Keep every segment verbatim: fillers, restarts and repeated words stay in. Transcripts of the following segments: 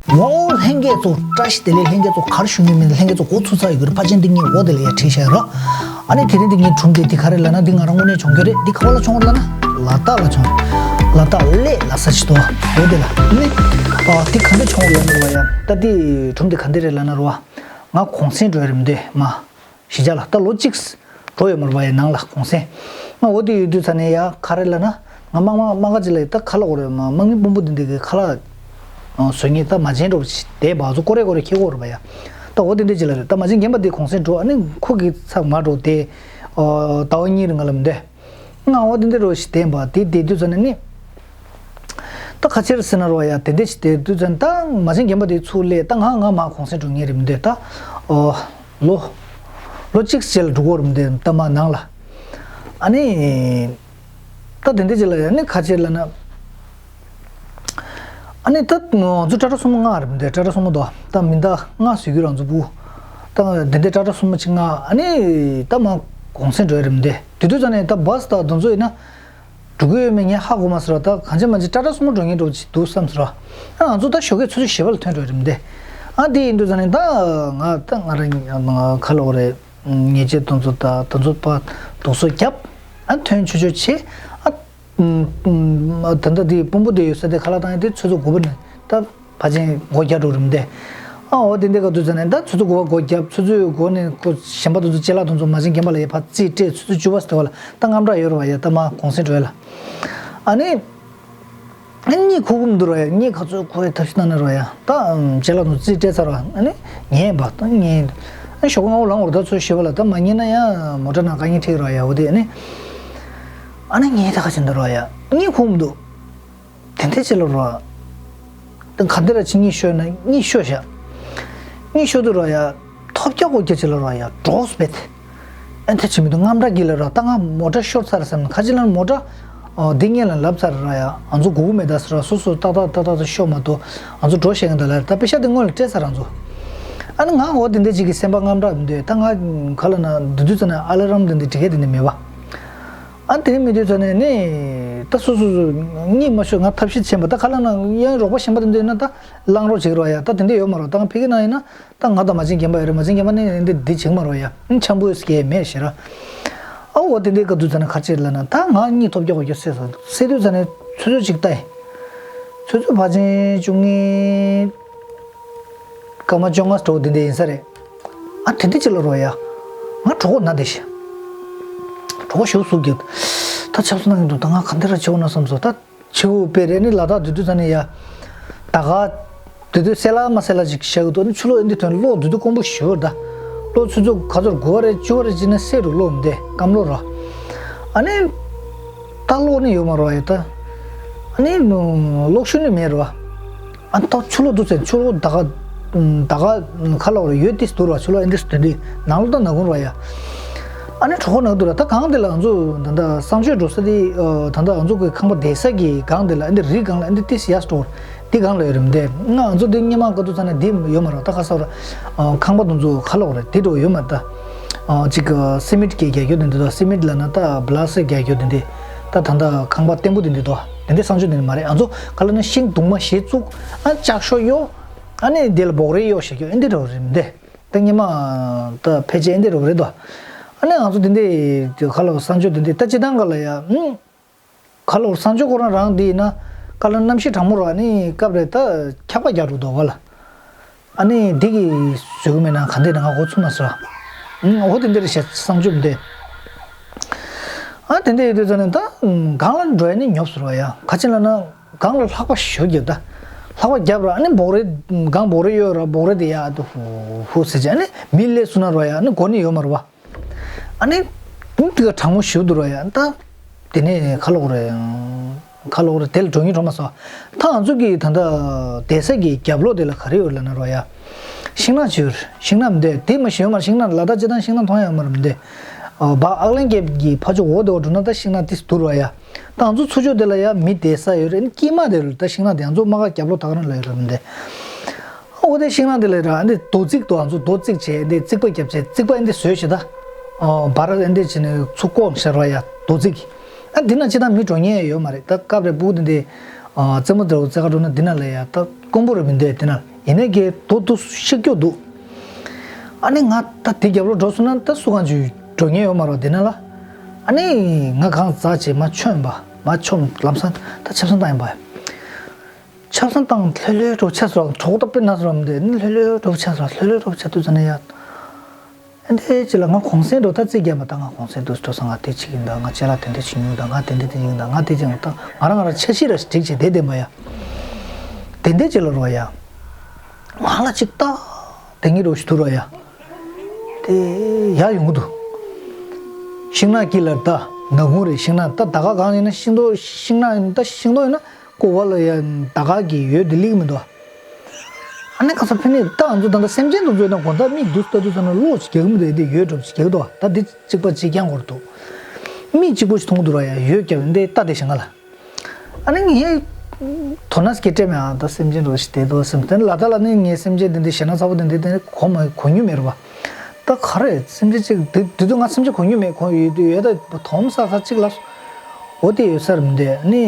ཝའོ། ལྷན་རྒྱས་ཚོ་བཀྲ་ཤིས་བདེ་ལེགས། ལྷན་རྒྱས་ཚོ་ག་རེ་ཞུ་མིན་མིན། ལྷན་རྒྱས་ཚོ་འགོ་ཚུགས་ཚར་ཡོད་ཀྱི་རེད། ཕལ་ཆེར་འདི་ངས་འོ་དེ་ལ་ཡ་བྲིས་བཞག་ཡོད་ར། ཨ་ནི་དེ་རིང་འདི་ངའི་སྒྲུང་དེ་འདི་ག་རེ་ལབ་ན་འདི་ང་རང་དངོས་གནས་བྱུང་རྒྱུ་རེད། འདི་ག་པར་ལ་བྱུང་བ་ལབ་ན་ལ་དྭགས་ལ་བྱུང་། ལ་དྭགས་གླེ་ལབ་ས་ཞིག་འདུག་འོ་དེ་ལ་ནི། ཨ་འདི་ག་འདྲ་བྱུང་བ་ལབ་ན་ར་ཡ། ད་འདི་སྒྲུང་འདི་ག་འདྲ་རེད་ལབ་ན་ར། ང་གུང་སེང་འགྲོ་ཡ་རེད་མི་འདུག་མ། གཞིས་ཆགས་ལ་ད་ལོ་གཅིག་འགྲོ་ཡོད་མ་རེད་པ་ཡ། ནང་ལ་གུང་སེང་། ང་འོ་དེ་ཡོད་དུས་ཙ་ནས་ཡ་ག་རེ་ལབ་ན། ང་དམག་དམག་དམག་སྒར་ཅིག་ལ་ཡ་ད་ཁ་ལག་འོ་རེད་མ། དམག་མི་དཔོན་པོ་འདི་འདི་གི་ཁ་ལག་བཟོ་མཁན་ད་མ་བྱན་འགྲོ་བ་ཞིག་བསྡད་པ། ཚོ་ཀོ་རེ་ཀོ་རེ་ཁྱེར་གོ་རེད་པ་ཡ། ད་འོ་དེ་འདྲ་ཅིག་ལ་རེད། ད་མ་བྱན་རྒན་པ་དེ་གུང་སེང་འགྲོ། ཨ་ནི་ཁོ་གི་ཚབ་ང་འགྲོ་དེ། ཟླ་བ་གཉིས་རིང་ང་ལ་མི་འདུག་ང་འོ་དེ་འདྲ་རོ་ཞིག་བསྡད་པ་དེ་བསྡད་དུས་ཙ་ནས་ནི། ད་ཁ་ཆེར་ཟེར་ན་རོ་ཡ་དེ་འདྲ་ཞིག་དེ་དུས་ཙམ་ད་མ་བྱན་རྒན་པ་དེ་ཚུར་སླེབས། ད་ང་ང་མ་གུང་སེང་འགྲོ་ངེས་རེད་མི་འདུག་ད་ཨོ་ལོ་ལོ་གཅིག་རྗེས་ལ་འགྲོ་གི་རེད་མི་འདུག་ད་མ་ནང་ལ། ཨ་ནི་ད་དེ་འདྲ་ཅིག་ལ་ཡ་ནི་ཁ་ཆེར་ལབ་ན། ཨ་ནི་ད་ང་ཚོ་ཊ་ཊ་སུ་མོ་ལྔ་རེད་མི་འདུག་ཊ་ཊ་སུ་མོ་དོ་ད་མི་འདུག་ལྔ་བཟོས་ཀྱི་རང་ཚོ་བུ། ད་དེ་འདྲ་ཊ་ཊ་སུ་མོ་གཅིག་ལྔ། ཨ་ནི་ད་མ་གུང་སེང་འགྲོ་ཡ་རེད་མི་འདུག་དེ་དུས་ཙམ་ནས་ད་བྷ་སི་ད་དེ་ཚོ་ཡིན་ན། འགྲོ་གི་ཡོད་མེད་ངས་ཧ་གོ་མ་སོང་ར། ད་གང་ཅི་མ་ཅི་ཊ་ཊ་སུ་མོ་འགྲོ་མཁན་འདྲ་བོ་ཅིག་འདུག་བསམ་སོང་ར། ཨ་ང་ཚོ་ད་ཞོགས་ཀས་ཆུ་ཚོད་བཞི་པ་ལ་ཐོན་འགྲོ་རེད་མི་འདུག་ཨ་དེ་ཡིན་དུས་ཙ་ནས་ད་ང་ད་ང་རང་ཁ་ལོ་རེད། ཉེས་ཆད་དེ་ཚོ་ད་དེ་ཚོ་པ་དུག་སོ་བརྒྱབ། ཨ་ཐོན་ཆོག་ཆོག་བྱས། ཨ་ད་ལྟ་དེ་དཔོན་པོ་དེ་ཡོད་ས་དེ་ཁ་ལག་བཏང་ཡ་དེ་ཆུ་ཚོད་དགུ་པ་ནས་ད། ཕལ་ཆེར་སྒོ་རྒྱག་འགྲོ་རེད་མི་འདུག་ཨ་འོ་དེ་འདྲ་ག་དུས་ཙ་ནས་ད་ཆུ་ཚོད་དགུ་པ་སྒོ་བརྒྱབ། ཆུ་ཚོད་དགུ་ནས་ཁོ་གཞན་པ་དེ་ཚོ་ཅ་ལག་དེ་ཚོ་མ་བྱན་རྒན་པ་ལ་ཡ་ཕར་རྩིས་སྤྲད། ཆུ་ཚོད་བཅུ་པ་ཟེར་བ་ལ་ད་དངངས་སྐྲག་ཡོད་རེད་པ་ཡ། ད་མ་གུང་སེང་འགྲོ་ཡ་ལ། ཨ་ནི་ཨ་གཉིད་ཁུག་གི་མི་འདུག་ར་ཡ། གཉིད་ག་ཚོད་ཁུག་ཡ་ཐབས་ཤེས་གནང་ན་ར་ཡ། ད་ཅ་ལག་དེ་ཚོ་རྩིས་སྤྲད་ཚར་བ། ཨ་ནི་ཉལ་བ་ད་ཉལ། ཨ་ཞོགས་པ་སྔ་པོ་ལངས་འོ་ར། ད་ཆུ་ཚོད་བཞི་པ་ལ་ད་མ་ཉལ་ན་ཡ་མོ་ཊ་ནང་དཀའ་ངལ་འཕྲད་ར་ཡ། འོ་དེ་ཨ་ནི་ཨ་ནི་ཉལ་ད་ག་ཅི་འདུག་ར་ཡ། གཉིད་ཁུག་མི་འདུག་དེ་འདྲ་ཅིག་ལ་རོ། ད་ག་འདི་ར་ཅིག་གཉིད་ཤོར་ན་གཉིད་ཤོར་ཤག་གཉིད་ཤོར་དུས་རོ་ཡ། ཐོལ་རྒྱག་ཁོ་རྒྱག་ཅིག་ལ་རོ་ཡ། འགྲོ་སྤེད། ཨ་འཐེ་ཅིག་མི་འདུག་དངངས་སྐྲག་གིས་ལ་རོ། ད་ང་མོ་ཊ་ཤོར་ཚར་བསམ་ན། ཁ་ཅིག་ལ་མོ་ཊ་འདི་སྔོན་ལ་ལབ་ཚར་ར་ཡ། ང་ཚོ་སྒུག་གི་མེད་ད་ཟེར་ར། སོ་སོ་ཏག་ཏག་ཏག་ཏག་ཏག་ཤོར་མ་གཏོགས་ང་ཚོ་འགྲོ་ཤེས་ཀྱི་འདུག་ལ། ད་པེ་ཤ་དེ་སྔོན་ལ་སྤྲད་ཚར་རང་ཚོ། ཨ་ནི་ང་འོ་དེ་འདྲ་ཅིག་གི་སེམས་པ་དངངས་སྐྲག་མི་འདུག་ད་ང་ག་ལ་ན་འདི་དུས་ཙ་ན་ཨ་ལ་རམ་དེ་འདི་འགྲིག་གི་དེ་འདྲ་མེད་པ། ཨ་དེ་མི་དུས་ཚོད་ནས་ནི་ད་སོ་སོ་སོ་གཉིད་མ་ཤོར། ང་ཐབས་ཤེས་བྱས་པ། ད་ག་ལ་ན་ཡང་རོགས་པ་གཞན་པ་དེ་འདྲ་ཡིན་ན་ད་བླང་རོགས་བྱེད་ཀྱི་རོགས་ཡ། ད་དེ་འདྲ་ཡོད་མ་རོགས། ད་ང་ཕ་གི་ན་ཡིན་ན་ད་ང་དང་མ་བྱན་རྒན་པ་ཡོད་རེད། མ་བྱན་རྒན་པ་ནི་འདི་འདི་བྱེད་ཀྱི་མ་རོགས་ཡ། འཆམ་པོ་སྐད་མེད་ཤེས་ར། ཨ་འོ་དེ་འདྲའི་སྐབས་དུས་ཚོད་ནས་ཁ་ཆེར་ལ་ན་ད་ང་གཉིད་ཐོབ་རྒྱག་གོ་རྒྱག་སད་སོང་། སད་དུས་ཚོད་ནས་ཆུ་ཚོད་གཅིག་ལྟ་ཡི། ཆུ་ཚོད་ཕལ་ཆེར་བཅུ་གཉིས། སྐར་མ་བཅོ་ལྔ་འདྲ་བོ་འདི་འདྲ་ཡིན་ས་རེད། ཨ་དེ་འདྲ་ཅིག་ལ་རོ་ཡ། ང་གྲོད་ཁོག་ན་བསྡད་ཤག་གྲོད་ཁོག་ཞེ་པོ་ཟུག་གི། ད་ཆབ་གསང་གནང་གི་འདུག་ད་ང་ག་འདྲ་ར་བྱེད་དགོས་ན་བསམ་སོང་། ད་བྱེད་དགོས་པས་རེད། ནི་ལ་དྭགས་དེ་དུས་ཙ་ནས་ཡ། ད་ག་དེ་དུས་གསལ་ལ་མ་གསལ་ལ་ཅིག་བཤད་གི་འདུག་ནི་ཆུ་ལོག་འདི་ཐོན་གློག་དེ་དུས་དཀོན་པོ་ཞེ་པོ་རེད་ད། གློག་ཆུ་ཚོད་ག་ཚོད་དགུ་པ་རེད་བཅུ་པ་རེད་ཅིག་ན་སད་འགྲོ་གློག་འདི་སྐམ་གློག་ར། ཨ་ནི། ད་གློག་ནི་ཡོད་མ་རེད་པ་ཡ། ད་ཨ་ནི་གློག་ཤུགས་ནི་མེད་རེད་པ། ཨ་ད་ཆུ་ལོག་འདུག་ཟེར། ཆུ་ལོག་ད་ག་ད་ག་ཁ་ལོག་རེད། ཡོད་ཏིས་འདུག་ར། ཆུ་ལོག་ཨེ་འདྲས་དེ་འདྲས་ནང་ལོག་ད་ན་གུང་ར་ཡ། ཨ་ནི་གྲོད་ཁོག་ན་འདུག་ར། ད་གང་དེ་ལ་ང་ཚོ་ད་ད་གསང་སྤྱོད་འགྲོ་ས་དེ་ད་ད་ང་ཚོ་གི་ཁང་པ་བསྡད་ས་གི་སྒང་དེ་ལ་ཨེ་འདྲས་རི་སྒང་ལ་ཨེ་འདྲས་ཏིས་ཡ་སྟོར་དེ་སྒང་ལ་ཡོད་རེད་མི་འདུག་ང་ང་ཚོ་དེ་སྔོན་མ་ག་དུས་ཙ་ན་དེ་ཡོད་མ་རེད། ད་ག་ས་ར་ཁང་པ་དེ་ཚོ་ཁ་ལོག་རེད། དེ་འགྲོ་ཡོད་མ་རེད། ད་ཅིག་སི་མིད་ཀྱི་རྒྱ་རྒྱུ་དེ་འདྲས་དང་། སི་མིད་ལ་ན་ད་བླ་སེ་རྒྱ་རྒྱུ་དེ་འདྲས། ད་ད་ད་ཁང་པ་བརྟན་པོ་དེ་འདྲས་དོ། དེ་འདྲས་གསང་སྤྱོད་དེ་འདྲས་མ་རེད། ང་ཚོ་ག་ལ་ན་ཤིང་དུང་མ་ཞེ་བཙུགས། ཨ་ལྕགས་ཤོག་གཡོག་ཨ་ནི་དེ་ལ་སྦོག་རས་གཡོག་བྱེད་རྒྱུ་ཨེ་འདྲས་འདྲ་བོ་རེད་མི་འདུག་ད་སྔོན་མ་ད་ཕལ་ཆེར་ཨེ་འདྲས་འདྲ་བོ་རེད་དོ། ཨ་ནི་ང་ཚོ་དེ་འདྲས་ཁ་ལོག་གསང་སྤྱོད་དེ་འདྲས་ད་སྤྱིར་བཏང་ག་ལ་ཡ། ཁ་ལོག་གསང་སྤྱོད་ཁོ་རང་རང་དེ་ཡིན་ན་ག་ལ་གནམ་གཤིས་གྲང་མོ་ར། ཨ་ནི་སྐབས་རེ་ད་འཁྱག་པ་རྒྱག་འགྲོ་འདུག་ག་ལ། ཨ་ནི་འདི་གི་བཟོས་གི་མེད་ན་ག་འདི་ན་ང་གོ་ཚུགས་མ་སོང་། ཨ་འོ་དེ་འདི་རེད་ཤག་གསང་སྤྱོད་འདི། ཨ་དེ་འདྲ་ཡོད་དུས་ཙ་ནས་ད་སྒང་ལ་འགྲོ་ཡ་ནི་ཉོབ་སོང་ར་ཡ། ག་ཅི་ལབ་ན་སྒང་ལ་ལྷགས་པ་ཞེ་པོ་རྒྱབ། ད་ལྷགས་པ་རྒྱབ་ར། ཨ་ནི་སྦོག་རས་སྒང་སྦོག་རས་གཡོག་ར། སྦོག་རས་དེ་ཡ་ཨ་དུ་ཧུ་ཧུ་ཟེར་བྱས། ཨ་ནི་མི་སླེབས་སོང་ན་ར་ཡ། ཨ་ནི་གོ་ནི་ཡོད་མ་རེད་པ། ཨ་ནི་དེ་ག་གྲང་མོ་ཞེ་པོ་འདུག་ར་ཡ། ད་དེ་ནས་ཁ་ལོག་རེད། ཁ་ལོག་རེད། དེ་ལ་འགྲོ་ཉིན་འགྲོ་མ་སོང་། ད་ང་ཚོ་གི་ད་ལྟ་བསྡད་ས་གི་རྒྱབ་ལོགས་དེ་ལ་ག་རེ་ཡོད་ལབ་ན་ར་ཡ། ཤིང་ནགས་ཅིག་ཡོད་རེད། ཤིང་ནགས་མི་འདུག་དེ་མ་ཞིག་ཡོད་མ་རེད། ཤིང་ནགས་ལ་དྭགས་སྤྱིར་བཏང་ཤིང་ནགས་མཐོང་ཡ་ཡོད་མ་རེད་མི་འདུག་ཨ་བ་ཨག་ལན་རྒྱབ་ཀྱི་ཕར་ཕྱོགས་འོག་དེ་བ་འགྲོ་ན་ད་ཤིང་ནགས་དེ་འདུག་ར་ཡ། ད་ང་ཚོ་ཚུར་ཕྱོགས་དེ་ལ་ཡ་མི་བསྡད་ས་ཡོད་རེད། ཨ་ནི་དཀྱིལ་མ་དེ་རེད། ད་ཤིང་ནགས་དེ་ང་ཚོ་དམག་སྒར་རྒྱབ་ལོགས་ད་ག་རང་ལ་ཡོད་རེད་མི་འདུག་འོ་དེ་ཤིང་ནགས་དེ་ལ་ར་ཨ་ནི་རྡོ་རྩིག་ཏུ་ང་ཚོ་རྡོ་རྩིག་བྱས་ཏེ་རྩིག་པ་བརྒྱབ་བྱས་རྩིག་པ་ཨ་ནི་བཟོས་བྱས། ད་ཨ་བར་ཨ་ནི་བྱས་ནས་ཚུར་བཀོག་བཞག་ར་ཡ་རྡོ་རྩིག་ཨ་འདི་ན་ཅི་ད་མི་འགྲོ་ཉེན་ཡོད་མ་རེད། ད་སྐབས་རེ་སྤུ་གུ་འདི་འདི་ཨ་རྩེད་མོ་འདྲ་བོ་རྩེ་ག་འགྲོ་ན་འདི་ན་ལ་ཡ་ད་དཀོན་པོ་རེད་མི་འདུག་དེ་ན་ ཡིན་ནའི་གི་དོ་དོ་ཤི་སྐྱོ་འདུག་ཨ་ནི་ང་ད་དེ་རྒྱབ་ལོགས་འགྲོ་སོང་ན་ད་སུ་གང་ཅིག་འགྲོ་མཁན་ཡོད་མ་རེད་དེ་ན་ལ། ཨ་ནི་ང་གང་ཟག་ཅིག་མ་ཆོམ་པ་མ་ཆོམ་ལམ་སང་ད་ཆབ་སང་བཏང་ཡིན་པ། ཆབ་སང་བཏང་ལྷོད་ལྷོད་འགྲོ་ཆ་སོང་གྲོགས་ད་དཔེ་ན་སོང་རམ་དེ་ནི་ལྷོད་ལྷོད་འགྲོ་ཆ་སོང་ལྷོད་ལྷོད་འགྲོ་ཆ་དུས་ཙ་ན་ཡ། ཨ་འདི་ཅི་ལ་ང་གུང་སེང་འགྲོ་ད་རྩིས་རྒྱབ་པ་ད་ང་གུང་སེང་འདུག་འགྲོ་ས་ང་དེ་ཅིག་ཡིན་ད་ང་ཅ་ལག་དེ་འདྲ་ཅིག་ཉོས་ད་ང་དེ་འདྲ་དེ་ཡིན་ད་ང་དེ་ཅིག་ད་ང་རང་ང་རང་འཆར་གཞི་ར་ཞིག་སྒྲིག་བྱས་དེ་བདེན་པ་ཡ། དེ་འདྲ་ཅིག་ལ་རོ་ཡ། ང་ལ་ཅིག་ད་དེ་ངའི་རོ་ཞིག་ཐུག་རོ་ཡ། དེ་ཡ་ཡོང་གི་འདུག་ཤིང་ནགས་དཀྱིལ་ལ་ད་ནག་ཁུང་རེད། ཤིང་ནགས་ད་ད་ག་གང་ཡིན་ན་ཤིང་ཏོག་ཤིང་ནགས་ཡིན་ད་ཤིང་ཏོག་ཡིན་ན། ཀོ་བ་ལ་ཡ་ད་ག་གི་ཡོད་དེ་ལིག་མི་འདུག་ཨ་ནི་ཁ་ས་ཕི་ནི་ད་ང་ཚོ་ད་ལྟ་སེམས་ཅན་དུ་འཛུལ་ན་གོ་ད་མིག་འདུག་ལྟ་དུས་ཙམ་ན་བློ་ཅིག་རྒྱག་གི་མི་འདུག་དེ་ཡོད་འགྲོ་ཅིག་རྒྱག་འདུག་ད་འདི་གཅིག་པ་གཅིག་རྐྱང་འཁོར་འདུག་མིག་གཅིག་པོ་ཞིག་མཐོང་གི་འདུག་ར་ཡ་ཡོད་ཀྱང་འདི་ལྟ་དེ་ཞིང་ང་ལ། ཨ་ནི་ངས་དོ་ན་སྐད་སྤྲད་མེད་ཨ་ད་སེམས་ཅན་འགྲོ་ཞིག་དེ་དོ་སེམས་དེ་ལ་ད་ལ་ནི་ངས་སེམས་ཅན་དེ་འདི་ཞེ་ན་ཚ་པོ་དེ་འདི་དེ་གོ་མ་གོ་མྱོང་མེད་ར་བ། ད་ག་རེ་སེམས་ཅན་ཅིག་དེ་དེ་དུས་ང་སེམས་ཅན་གོ་མྱོང་མེད་གོ་ཡོད་དུས་ཡོད་ད་དོམ་ས་ས་ཅིག་ལ་འོ་དེ་ཡོད་ས་ར་མི་འདུག་ཨ་ནི།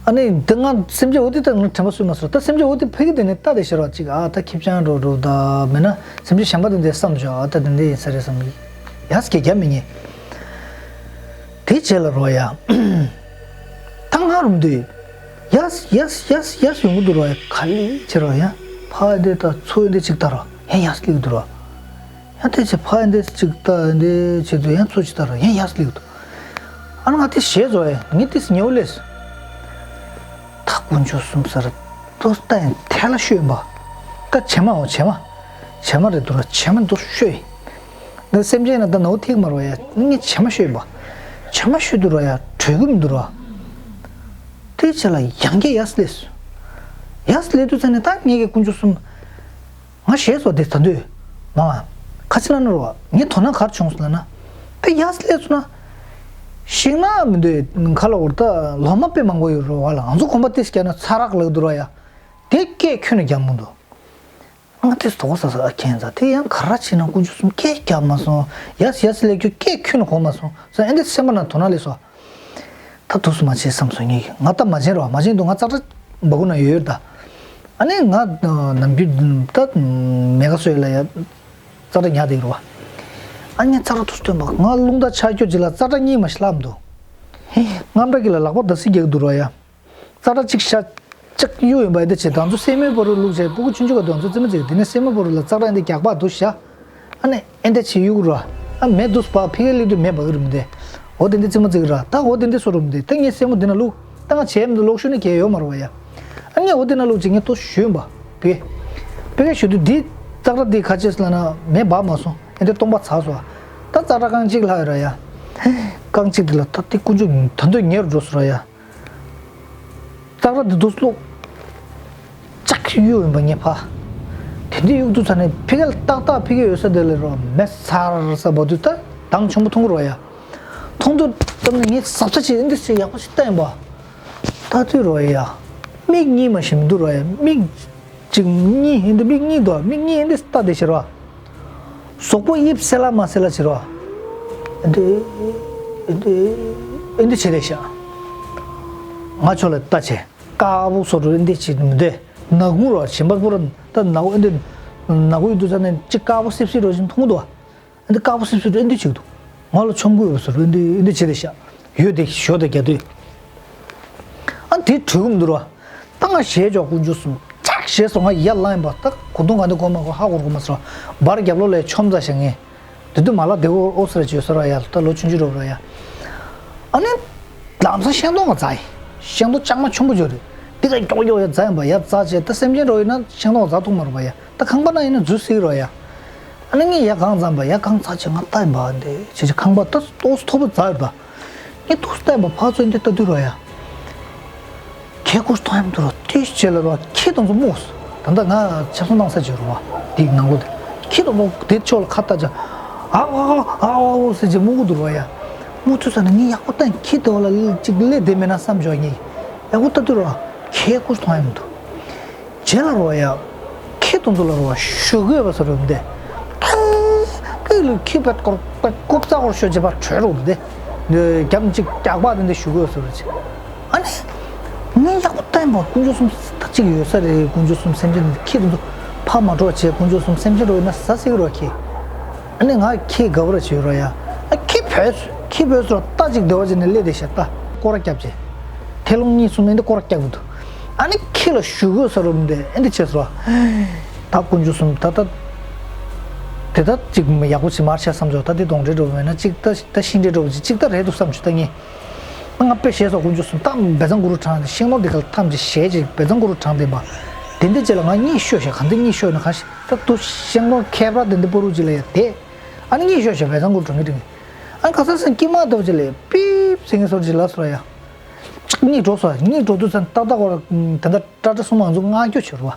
ཨ་ནི་འདི་ང་སེམས་ཅན་འོ་དེ་ལྟར་ང་དྲན་པ་གསོས་མ་སོང་། ད་སེམས་ཅན་འོ་དེ་ཕ་གི་དེ་ནས་ལྟ་དེ་ཤར་བ་ཅིག་ཨ་ད་ཁེབས་ཅང་འགྲོ་འགྲོ་ད་མེད་ན་སེམས་ཅན་གཞན་པ་དེ་འདྲ་བསམ་བྱུང་ཨ་ད་དེ་འདྲ་ཡིན་ས་རེད་བསམ་གི་ཡ་སྐད་རྒྱབ་མི་ཉན། དེ་རྗེས་ལ་རོ་ཡ། ད་ང་རུམ་དུས་ཡ་ཡ་ཡ་ཡ་ཡོང་གི་འདུག་རོ་ཡ་ག་ལེ་ཆེ་རོ་ཡ་ཕ་འདི་ད་ཚོ་འདི་ཅིག་ལྟ་རོ་ཡ་ཡ་སླེབས་འདུག་རོ། ཡང་དེ་ཚེ་ཕ་ཡིན་དེ་གཅིག་ལྟ་ཡིན་དེ་བྱེད་དུ་ཡང་ཚོ་ཅི་ལྟ་ར་ཡང་ཡག་སླེབས་འདུག་ཨ་ང་དེ་ཞེས་བཟོ་ཡ་ངས་དེ་ཉེ་བོ་ལས། ད་དཀོན་མཆོག་གསུམ་སར་ཏོ་ལྟ་ཡང་ཐལ་ལ་ཤོད་པ། ད་བྱེ་མ་འོ་བྱེ་མ། བྱེ་མ་རེད་འདུག་ར་བྱེ་མ་འདུག་ཤོད། ད་སེམས་ཅན་ན་ད་ནོ་ཐིག་མ་རོ་ཡ་ངས་བྱེ་མ་ཤོད་པ། བྱེ་མ་ཤོད་འདུག་ར་ཡ་གྲོས་གི་མི་འདུག་ར། དེ་ཚེ་ལ་ཡང་གེ་ཡག་སླེབས། ཡག་སླེབས་དུས་ཚེ་ནས་ད་ངས་ཀྱི་དཀོན་མཆོག་གསུམ། ང་ཞེས་སོགས་དེ་ད་འདོད། མ། ཁ་ཆེ་ལ་ནོར་བ་ངས་དོ་སྣང་གར་བྱུང་སོང་ལ་ན། དཔེ་ཡག་སླེབས་སོང་ན། ཤིང་ནགས་མི་འདོད་ཁ་ལ་འོར་ད་ལོ་མ་དཔེ་མང་པོ་ཡོད་རོ་བ་ལ་ང་ཚོ་གོམ་པ་ཏིས་བརྒྱབ་ན་ཚ་རག་ལག་འདུར་བ་ཡ། དེ་སྐད་ཁྱོན་ནས་རྒྱག་མི་འདུག་ང་ཏིས་དོགས་ས་ས་ཨ་ཁྱེད་ཚ་དེ་ཡང་ག་ར་ཕྱིན་ན་དཀོན་མཆོག་གསུམ་སྐད་རྒྱག་མ་སོང་། ཡག་ཡག་སླེབས་རྒྱུ་སྐད་ཁྱོན་ནས་གོ་མ་སོང་ས་ཨེ་འདི་སེམས་པ་ན་དོ་སྣང་སླེབས་སོ། ད་དུས་སུ་མ་བྱེད་བསམ་སོང་ངེས་ང་ད་མ་བྱེད་རོགས་མ་བྱེད་འདུག་ང་ཙག་སྒྲ་འབག་གུ་ན་ཡོད་ཡོད་ད། ཨ་ནི་ང་ནམ་རྒྱུན་ད་མེ་ག་སོས་ལ་ཡ་ཙག་སྒྲ་ཉག་དེ་རོ། ཨ་ནི་ཙག་སྒྲ་དུས་སྟོན་པ་ང་རླུང་རྟ་ཆག་སྐྱོ་ཅིག་ལ་ཙག་སྒྲ་གཉིས་མ་ཞིག་ལབ་འདུག་ཧེ་རྔམ་དྲག་གི་ལ་ལག་པ་ད་སི་རྒྱག་འདུག་རོ་ཡ། ཙག་སྒྲ་གཅིག་ཤ་ཅག་གཡུག་ཡིན་པ་ཨེ་འདི་བྱེད་དང་ཚོ་སེན་མོའི་བར་རུ་བླུགས་བྱས་སྤུ་གུ་ཆུང་ཆུང་ག་དང་ཚོ་རྩེད་མོ་རྩེ་དེ་ནས་སེན་མོའི་བར་རུ་ལ་ཙག་སྒྲ་ཨེ་འདི་རྒྱག་པ་འདུག་ཤ། ཨ་ནི་ཨེ་འདི་བྱེད་གཡུག་ར། ཨ་མེ་འདུག་པ་ཕི་གེ་ལི་དུ་མེ་འབག་གི་རུ་མི་འདི། འོ་དེ་འདི་རྩེད་མོ་རྩེ་གི་ར་ད་འོ་དེ་འདི་སོ་རུ་མི་འདི་ད་ངས་སེན་མོ་འདི་ན་བླུགས་ད་ང་བྱས་མི་འདུག་ལོག་ཤུ་ནི་གས་ཡོད་མ་རུ་བ་ཡ། ཨ་ངས་འོ་དེ་ན་བླུགས་ཅིག་ངས་ཏོ་ཞུས་པ། བེ། བེ་ག་ཞུ་དུས་འདི་ཙག་སྒྲ་འདི་ཁ་ཆེས་ལ་ན་མེ་འབག་མ་སོང་ཨེ་འདི་སྟོང་པ་ཚར་སོང་། ད་ཙག་སྒྲ་རྐང་གཅིག་ལྷག་ཡོད་ར་ཡ། རྐང་གཅིག་འདི་ལ་ད་འདི་དཀོན་མཆོག་ད་འདོད་ཉེ་རུ་འགྲོ་སོང་ར་ཡ། ཙག་སྒྲ་འདི་འདུག་སློག་ཅག་གཡུག་ཡིན་པ་ངས་ཕ། དེ་འདི་གཡུག་དུས་ཚ་ནས་ཕི་གེ་ལ་ཏག་ཏག་ཕི་གེ་ཡོད་ས་དེ་ལས་རོ་མེ་སར་ས་བ་དུས་ད་དང་ཆུང་པོ་མཐོང་གི་རོ་ཡ། མཐོང་དུས་ཙམ་ནས་ངས་ཟབ་ས་ཆེ་འདི་ཆེ་ཡག་པོ་ཞིག་བལྟས་ཡིན་པ། ལྟ་དུས་རོ་ཡ། མིག་གཉིས་མ་ཞིག་མི་འདུག་རོ་ཡ་མིག་གཅིག་གཉིས་ཧིན་དུ་མིག་གཉིས་འདུག་མིག་གཉིས་ཧིན་དུ་ལྟ་དེ་ཤི་རོ། གཟུགས་པོ་དབྱིབས་གསལ་ལ་མ་གསལ་ལ་ཕྱིར་བ། ཨེ་འདྲེ། ཨེ་འདྲེ། ཨེ་འདྲེ་བྱེད་རེད་ཤག་ང་ཆོ་ལ་ལྟ་བྱེད། དཀར་པོ་སོ་རུ་ཨེ་འདྲེ་བྱེད་མི་འདོད། ནག་ཁུང་རོ་ཞིམ་པ་པོ་ར་ད་ནག་ཁུང་ཨེ་འདྲེ། ནག་ཁུང་ཡོད་དུས་ས་ནས་ཅིག་དཀར་པོ་སིབ་སིབ་རོ་ཞིག་མཐོང་འདུག་བ། ཨེ་འདྲེ་དཀར་པོ་སིབ་སིབ་རོ་ཨེ་འདྲེ་བྱེད་འདུག་ང་ལ་ཆོམ་རྐུན་ཡོད་པ་སོ་རུ་ཨེ་འདྲེ་ཨེ་འདྲེ་བྱེད་རེད་ཤག་ཡོད་དེ་ཞོ་དེ་རྒྱ་དུས། ཨ་དེ་གྲོས་ཀུམ་འདུག་ར། ད་ང་ཞལ་འཇོག་དཀོན་མཆོག་གསུམ་ཅག་ཞེས་སོང་ང་ཡར་ལངས་པ་ད་གོ་དུང་ག་འདི་གོ་མ་གོ་ཧ་གོ་གོ་མ་སོང་བར་རྒྱབ་ལོགས་ལ་ཆོམ་ཟ་ཞིང་ངས། དེ་དུས་མ་ལ་དེ་འོ་འོ་སར་བྱོས་སོ་ར་ཡ་ད་ལོ་ཆུང་ཆུང་རོ་ར་ཡ། ཨ་ནི། ལམ་སང་ཤིང་སྡོང་ག་འཛག་ཡིན། ཤིང་སྡོང་ལྕང་མ་ཆུང་པོ་འཇོག་རེད། དེ་ག་མགྱོགས་མགྱོགས་ཡ་འཛག་ཡིན་པ་ཡ་འཛག་བྱས་ད་སེམས་ཅན་རོ་ཡིན་ན་ཤིང་སྡོང་ག་འཛག་ཐུབ་མ་རེད་པ་ཡ། ད་ཁང་པ་ན་ཡིན་ན་འཛུལ་སྲིད་རོ་ཡ། ཨ་ནི་ངས་ཡ་གང་འཛག་པ་ཡ་གང་འཛག་བྱས་ང་ལྟ་ཡིན་པ་འདི་བྱས་བྱས་ཁང་པ་ད་ཏོག་ཙམ་མཐོ་པོ་འཛག་ཡོད་པ། ངས་ཏོག་ཙམ་ལྟ་ཡིན་པ་ཕར་ཚུར་འདི་ལྟ་དུས་རོ་ཡ། ཁྱེད་ཀུ་ཐོང་ཡམ་དུ་རོ་ཏི་ཤེ་ལ་རོ་ཁྱེད་དང་ཚོ་མོ། ད་ལྟ་ང་ཆབ་སྲང་བཏང་ས་བྱས་རོ་བ་དེའི་ནང་ལོ་དེ་ཁྱེད་དང་ཚོ་དེ་ཕྱོགས་ལ་ཁ་ལྟ་བྱ། ཨ་ཨ་ཨ་ཨ་ཨོ་ཟེར་བྱས་མོ་གུ་དུ་རོ་ཡ། མོ་ཚུ་ས་ནས་ངས་ཡག་པོ་བཏང་ཁྱེད་དེ་བ་ལ་ལི་གཅིག་ལས་བསྡད་མེད་ན་བསམ་བྱོས་ངས་ཡག་པོ་ལྟ་དུས་རོ་ཁྱེད་ཀུ་ཐོང་ཡམ་དུ། རྗེས་ལ་རོ་ཡ། ཁྱི་དུང་དུ་ལ་རོ་བ་ཞུ་དགོས་པ་སོ་རུ་འདི། ཀི་ལུ་ཁྱི་པད་ཀོར་པད་ཀོབ་ཙག་གོར་ཤོ་བྱེད་པ་བྲོས་རུ་འདི། རྒྱམ་གཅིག་རྒྱག་པ་འདི་འདི་ཞུ་དགོས་སོ་རུ་ཆེ། ཨ་ནི། ངས་ཡག་པོ་བསྟན་པ་དཀོན་མཆོག་གསུམ་ད་ གཅིག་ཡོད་ས་རེད། དཀོན་མཆོག་གསུམ་སེམས་ཅན་ཁྱེད་ཚོ་ཕར་མ་འགྲོ་བ་བྱས། དཀོན་མཆོག་གསུམ་སེམས་ཅན་འགྲོ་ཡིན་ན་ཟ་སྲིད་རོགས་ཁྱེད། ཨ་ནི་ང་ཁྱེད་དགའ་བོ་ར་བྱེད་རོགས་ཡ། ཨ་ཁྱེད་བོས་ཁྱེད་བོས་སོ་རྟ་གཅིག་བདེ་བ་བྱས་ནས་སླེབས་བསྡད་ཤག་རྟ་སྐོར་ར་བརྒྱབ་བྱས། ཐལ་རླུང་གཉིས་གསུམ་ཨེ་འདི་སྐོར་ར་བརྒྱབ་གི་འདུག་ཨ་ནི་ཁྱེད་ལ་ཞུ་དགོས་ས་རུ་མི་འདུག་ཨེ་འདི་བྱས་སོ། ད་དཀོན་མཆོག་གསུམ་ད་ད་དེ་ད་གཅིག་ཡག་པོ་ཞིག་མར་ཆགས་བསམ་བྱུང་། ད་དེ་གདོན་འདྲེ་འགྲོ་བ་མེད་ན་གཅིག་ད་ད་ཤིང་འདྲེ་འགྲོ་བ་གཅིག་གཅིག་ད་རེད་འདུག་བསམ་བྱུང་ད་ངས། ང་དཔེ་བཤད་སོགས་དཀོན་མཆོག་གསུམ་ད་བེ་ཙང་གུ་རུ་བྲང་ཤིང་ནོར་འདི་ག་ལ་ཐམས་ཅད་ཞལ་གཅིག་བེ་ཙང་གུ་རུ་བྲང་བསྟན་པ། དེ་འདི་ཅི་ལ་ང་གཉིད་ཤོད་ཤག་ག་འདི་གཉིད་ཤོད་ན་ག་ཤི་ད་དུ་ཤིང་ནོར་ཁྱད་པར་དེ་འདི་པོ་རུ་ཅི་ལ་ཡ་དེ། ཨ་ནི་གཉིད་ཤོད་ཤག་བེ་ཙང་གུ་རུ་བྲང་གི་དྲིན་ཨ་ནི་ག་ས་སེང་སྐྱིད་མ་ལྟ་བུ་ཅི་ལ་ཡ་པིབ་ཟེང་གི་སོར་ཅི་ལ་སོ་ཡ། གཉིད་འགྲོ་སོ་གཉིད་འགྲོ་དུས་ཙང་ཏག་ཏག་གོ་ལ་དེ་འདྲ་ཏྲ་ཏྲ་སུ་མང་ཚོ་ང་སྐྱོ་བྱོས་རུ་བ།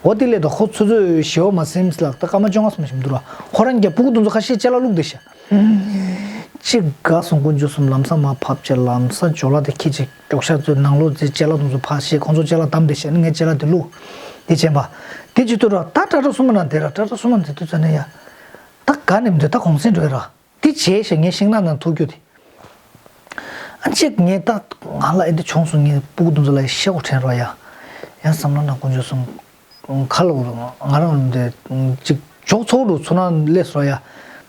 འོ་དེ་ལས་ད་ཁོ་ཚོ་ཚོས་ཞེ་བོ་མ་སེམས་ལགས་ད་སྐར་མ་བཅོ་ལྔ་ཙམ་ཞིག་འདུག་ར། ཁོ་རང་གི་སྤུ་གུ་དེ་ཚོ་ཁ་ཤས་ཅ་ལག་བླུགས་བསྡད་ཤག་གཅིག་དགའ་སོང་དཀོན་མཆོག་གསུམ་ལམ་སང་མར་ཕབ་བྱས་ལམ་སང་ཇོ་ལགས་དེ་ཁྱེད་ཀྱི་མགྱོགས་ཤག་ཚོའི་ནང་ལོགས་ཚེ་ཅ་ལག་དེ་ཚོ་ཕར་བཤད་ཁོང་ཚོ་ཅ་ལག་བསྡམས་བསྡད་ཤག་ནི་ངས་ཅ་ལག་དེ་བླུགས་དེ་བྱས་པ། དེ་བྱེད་དུས་ར་ད་ཏྲ་ཏྲ་སུ་མ་ན་དེ་ར་ཏྲ་ཏྲ་སུ་མ་ན་དེ་དུས་ཙ་ནས་ཡ། ད་དགའ་ནས་མི་འདུག་ད་གུང་སེང་འགྲོ་ཡ་ར། དེ་བྱས་ཤག་ངས་ཤིང་ནགས་ནང་ཐུག་རྒྱུ་དེ། ཨ་ཅིག་ངས་ད་ང་ལ་ཨེ་འདི་བྱུང་སོང་ངས་སྤུ་གུ་དེ་ཚོ་ལ་ཤེས་གོ་དྲན་རོགས་ཡ། ཡང་བསམ་བློ་ནང་དཀོན་མཆོག་གསུམ། ཁ་ལོ་རུ་ང་རང་ལ་འདི་ཅིག་འཇོག་ཚོགས་རུ་ཚུར་ན་སླེབས་སོང་ཡ།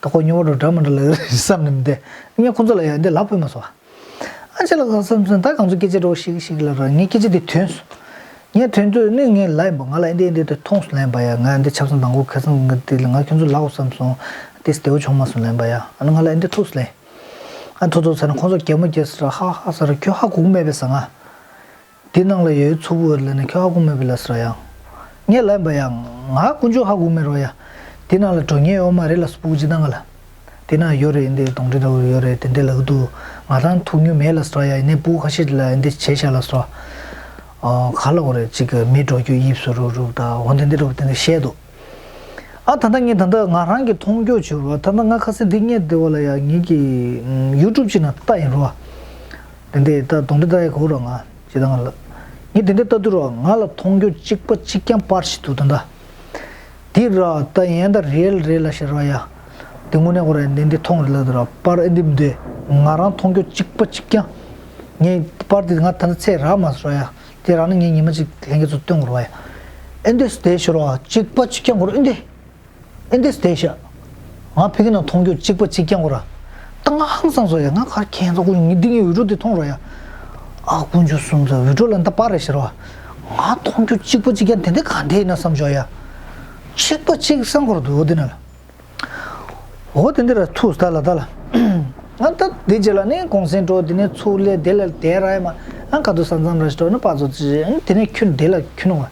ད་ཁོ་ཉོ་བ་འགྲོ་འདྲ་མ་འདྲ་ལ་བསམ་ནས་མི་འདི་ངས་ཁོ་ཚོ་ལ་ཡ་འདི་ལབ་ཕོད་མ་སོང་། ཨ་ཅེ་ལ་ཁ་བསམ་སོང་ད་གང་ཚོ་སྐད་ཆ་འགྲོ་ཤིག་ཤིག་ལ་ར་ངས་སྐད་ཆ་འདི་ཐོན་སོང་། ངས་དོན་དུ་ནི་ངས་ལབ་ཡིན་པ་ང་ལ་ཨེ་འདི་ཨེ་འདི་དེ་མཐོང་སོང་ལབ་ཡིན་པ་ཡ། ང་ཨེ་འདི་ཆབ་གསང་དང་པོ་ཁ་སང་ང་དེ་ལ་ང་ཁྱོད་ཚོ་ལབ་དགོས་བསམ་སོང་། དེ་བདེ་བོ་བྱུང་མ་སོང་ལབ་ཡིན་པ་ཡ། ཨ་ནི་ང་ལ་ཨེ་འདི་ཐུགས་སུ་ལེན། ཨ་ཐུག་ཐུག་ཟེར་ནས་ཁོང་ཚོ་གད་མོ་བགད་ཟེར་ཧ་ཧ་ཟེར་ཁྱོད་ཧ་གོ་གི་མེད་པས་ཟེར་ང་། དེ་ནང་ལ་ཡོད་ཚུགས་པོ་ལ་ནི་ཁྱོད་ཧ་གོ་གི་མེད་པས་ལ་ཟེར་ཡ། ངས་ལབ་ཡིན་པ་ཡ། ང་དཀོན་མཆོག་ཧ་གོ་གི་མེད་རོ་ཡ། དེ་ནང་ལ་འགྲོ་མཁན་ཡོད་མ་རེད་ལ་སྤུ་གུ་ཅིག་ནང་ལ། དེ་ན་ཡོད་རེད་འདི་གདོན་འདྲེ་འདྲ་བོ་ཡོད་རེད་དེ་འདྲ་ལབ་ཀྱི་འདུག་ང་རང་ཐུག་མྱོང་མེད་ལབ་སོང་ཡ། ཡིན་ནའི་སྤུ་གུ་ཁ་ཤས་ལ་འདི་བྱས་ཤག་ལབ་སོང་། ཨ་ག་ལབ་དགོས་རེད་ཅིག་གི་མི་འགྲོ་རྒྱུ་དབྱིབས་སུ་རུབ་རུབ་དང་འོ་འདི་འདི་འདྲ་བོ་དེ་འདྲ་བཤད་འདུག་ཨ་ད་ལྟ་ངས་ད་ལྟ་ང་རང་གི་མཐོང་རྒྱུ་བྱུང་བ་ད་ལྟ་ང་ཁ་སང་འདི་ངས་བདེ་བ་ལ་ཡ་ངེད་ཀྱི་ཡུ་ཊུབ་ཅིག་ནང་ལྟ་ཡིན་རོ། དེ་འདྲ་ད་གདོན་འདྲེ་ལྟ་ཡ་གོ་རོ་ང་ཅི་ད་ང་ལ་ངས་དེ་འདྲ་ལྟ་དུས་རོ་ང་ལ་མཐོང་རྒྱུ་གཅིག་པ་གཅིག་རྐྱང་པར་ཞིག་འདུག་ད་ལྟ། དེ་ར་ད་ཡན་ད་རེལ་རེལ་ལ་ཤི་ར་ཡ། དེ་དངོས་གནས་ཁོ་ར་འདི་འདི་མཐོང་རེ་ལ་དུ་ར་པར་ཨེ་འདི་མི་འདུག་ང་རང་མཐོང་རྒྱུ་གཅིག་པ་གཅིག་རྐྱང་། ངས་པར་དེ་ང་ད་ལྟ་ཚེ་རག་མ་སོང་ཡ། དེ་རག་ན་ངས་ཉི་མ་གཅིག་ལྷན་རྒྱས་ཚོ་སྟོན་དགོས་ར་ཡ། ཨེ་འདི་སུ་དེ་ཤི་ར་གཅིག་པ་གཅིག་རྐྱང་ཁོ་ར་ཨེ་འདི། ཨེ་འདི་སུ་དེ་ཤ། ང་ཕ་གི་ནང་མཐོང་རྒྱུ་གཅིག་པ་གཅིག་རྐྱང་ཁོ་ར། ད་ང་ཧང་སང་སོང་ཡ་ང་གར་ཁྱེད་ཚོ་ཀུན་ངས་འདི་ངའི་འུད་སྒྲོག་དེ་མཐོང་ར་ཡ། ཨ་དཀོན་མཆོག་གསུམ་ཚོ་འུད་སྒྲོག་ལ་འདི་པར་རེ་ཤི་ར། ང་མཐོང་རྒྱུ་གཅིག་པ་གཅིག་རྐྱང་དེ་འདི་ག་འདི་ཡིན་ན་བསམ་བྱོས་ཡ། གཅིག་པ་གཅིག་སང་ཁོ་ར་འདུག་འདི་ན་ལ། འོ་དེ་འདི་ར་ཐུག་ད་ལ་ད་ལ། ང་ད་དེ་རྗེས་ལ་ནི་གུང་སེང་འགྲོ་དེ་ནས་ཚུར་སླེབས་དེ་ལ་དེ་ར་ཡ་མ། ཨ་ཁ་ཐུག་ས་མཚམས་ར་ཞིག་འགྲོ་ནི་པ་ཚོ་ཅི་དེ་ནས་ཁྱོད་དེ་ལ་ཁྱོད་ནོ།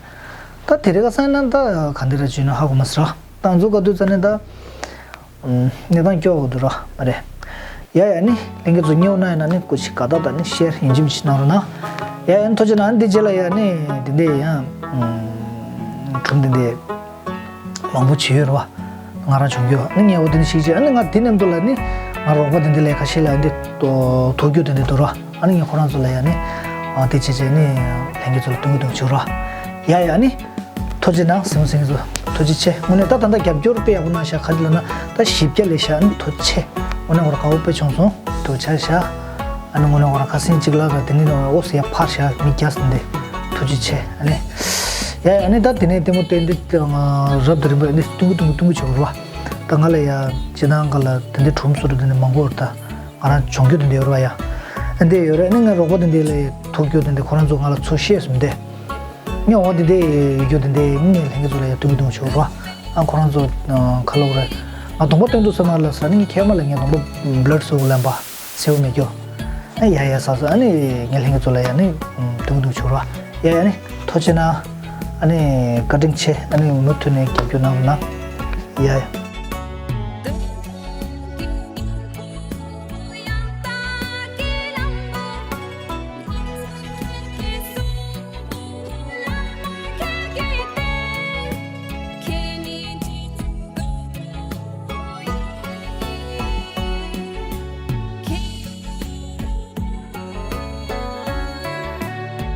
ད་དེ་རེ་ག་སང་ན་ད་ག་འདི་ར་བྱུང་ན་ཧ་གོ་མ་སི་ར་ད་ཚོ་ག་དུས་ཙ་ནས་ད། གནས་སྟངས་སྐྱོ་བ་འདུག་ར་མ་རེད། ཡ་ཡ་ནི་ལྷན་རྒྱས་ཚོ་སྙེའུ་ན་ཡིན་ན་ནི་སྐུ་མཁྱེན་དགའ་རྟགས་དང་ནི་ཤེར་ཡིན་གཅིག་མིན་གཅིག་གནང་རོགས་གནང་། ཡ་ཡ་ནི་ཐུགས་རྗེ་གནང་འདི་རྗེས་ལ་ཡ་ནི་འདི་འདི་ཡང་གྲུབ་འདི་འདི། མང་པོ་བྱེད་ཡོད་རེད་བ། ང་རང་བྱུང་རྒྱུ་ནི་ངས་འོ་དེ་ནི་ཤིག་བྱས་ཨ་ནི་ང་དེ་མཉམ་དུ་ལ་ནི་ང་རོགས་པ་དེ་འདི་ལས་ཁ་ཤས་ལ་འདི་ཐུག་རྒྱུ་དེ་འདི་འདུག་ར་ཨ་ནི་ངས་ཁོ་རང་ཚོ་ལ་ཡ་ནི་དེ་བྱས་བྱས་ནི་ལྷན་རྒྱས་ཚོ་ལ་སྟོན་གི་འདུག་བྱུང་ར། ཡ་ཡ་ནི། ཐུགས་རྗེ་གནང་སེམས་སེང་ཚོ་ཐུགས་རྗེ་ཆེ་དངོས་གནས་ད་ད་ལྟ་རྒྱབ་སྐྱོར་དཔེ་ཡག་པོ་གནང་ཤག་ཁ་ཅིག་ལ་ན་ད་བཞི་བརྒྱ་ལས་ཤག་ནི་ཐུགས་རྗེ་ཆེ་དངོས་གནས་ཁོ་ར་དགའ་བོ་དཔེ་བྱུང་སོང་ཐུགས་རྗེ་ཆེ་ཤག་ཨ་ནི་དངོས་གནས་ཁོ་ར་ཁ་སེང་གཅིག་ལ་ར་དེ་ནི་ཨོ་སི་ཡ་ཕར་ཤག་མི་རྒྱ་སེ་འདི་ཐུགས་རྗེ་ཆེ་ཨ་ནི། ཡ་ཡ་ནི་ད་དེ་ནས་ལྟད་མོ་བལྟས་འདི་རབ་དང་རིམ་པ་ནི་ཏུང་ཀུ་ཏུང་ཀུ་ཏུང་ཀུ་བྱེད་དགོས་རེད་བ། ད་ང་ལ་ཡ་སྤྱི་བཏང་ག་ལ་དེ་འདི་གྲུམ་སོ་རུ་དེ་འདི་མང་པོ་རེད་ད་ང་རང་སྦྱོང་རྒྱུ་དེ་འདི་ཡོད་རེད་བ་ཡ། ཨ་འདི་ཡོད་རེད་ནི་ང་རོགས་པ་དེ་འདི་ལ་ཐུག་རྒྱུ་དེ་འདི་ཁོ་རང་ཚོ་ང་ལ་ཚུར་བཤད་སོང་འདི། ངས་འོ་དེ་འདི་ཡོད་རྒྱུ་དེ་འདི་ངས་ལྷན་རྒྱས་ཚོ་ལ་ཡ་ཏུང་ཀུ་ཏུང་ཀུ་བྱེད་དགོས་རེད་བ། ཨ་ཁོ་རང་ཚོ་ཁ་ལོ་རེད། ང་གདོང་པ་སྟོན་དུས་ཙམ་པ་ལ་ཟ་ནི་ངས་ཁྱེད་མ་ལ་ངས་གདོང་པ་བླར་བཟོ་དགོས་ལབ་པ། སེའུ་མེད་རྒྱུ། ཨ་ཡ་ཡ་ཟ་ཟ་ཨ་ནི་ངས་ལྷན་རྒྱས་ཚོ་ལ་ཡ་ནི་ཏུང་ཏུང་ཆུ་ར། ཡ་ཡ་ནི་ཐུགས་རྗེ་གནང་། ཨ་ནི་བཀའ་དྲིན་ཆེ་ཨ་ནི་མུ་མཐུད་ནས་རྒྱབ་སྐྱོར་གནང་རོགས་གནང་། ཡ་ཡ།